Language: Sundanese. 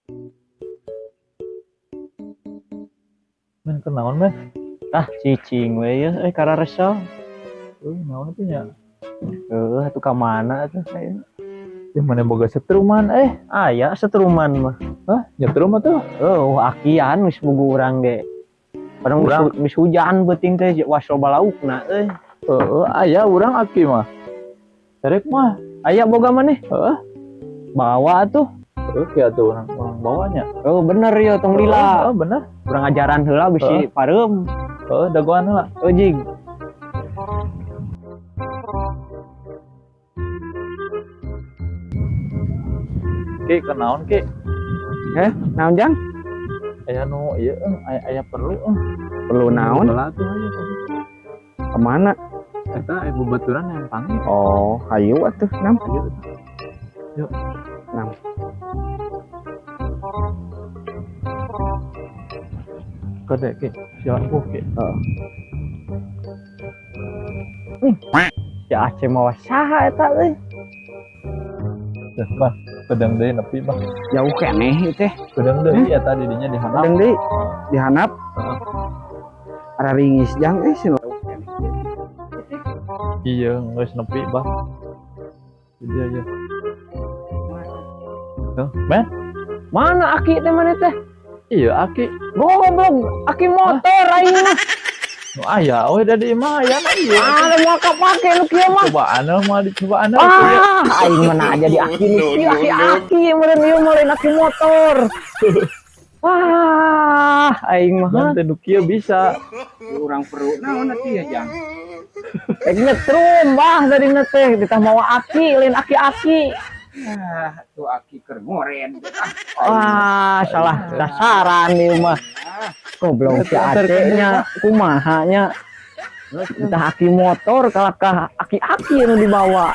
Men kenaon men? Ah, cicing we ye eh kararesa. Euy, naon teh nya? Heuh, atuh ka mana atuh ayeuna? Ih, mana boga setruman eh. Aya setruman mah. Hah, nyetrum atuh? Oh, akian geus boga urang ge. Padahal Urang. Geus hujan beuting teh was loba laukna euy. Heeh, aya urang aki mah. Terek mah. Aya boga maneh? Heeh. Bawa atuh. Heeh, kieu atuh urang bawanya. Oh, bener ya tong lila. Heeh, bener. Urang ajaran heula bisi pareum. Heeh, dagoan heula. Oh, jig. Ki, kenaon ki? Eh, naon jang? Aya nu ieu aya aya perlu euy. Perlu naon? Heula atuh aya. Kemana? Eta aya babaturan yang panggil. Oh, hayu atuh, Nam. Ayo. Yuk. Nam. Kade ki, siapa ki? Heeh. Si Aceh mawa saha eta euy? Teh, bah, pedang deui nepi bah. Jauh keneh ieu teh. Pedang deui eta di dinya di handap. Pedang deui di handap. Heeh. Araringis jang euy sih. Iya, geus nepi bah. Iya, iya. Tuh, men. Mana aki teh mana teh? Iya, aki. Goblok, aki motor aing mah. Nu aya we da di imah aya na ieu. Ah, moal kapake nu kieu mah. Cobaan mah dicobaan kieu. Ah, aing mah nah jadi aki nu kieu, aki-aki meureun ieu mah lain aki motor. Wah, aing mah. Mun teh nu kieu bisa. Urang perlu naon atuh ya jang? Rek nyetrum bah dari teh ditah mawa aki lain aki-aki. Ah, tuh aki keur ngoren. Wah, salah sasaran ieu mah. Goblok si Aceh nya kumaha nya. Entah aki motor kalakah aki-aki anu dibawa.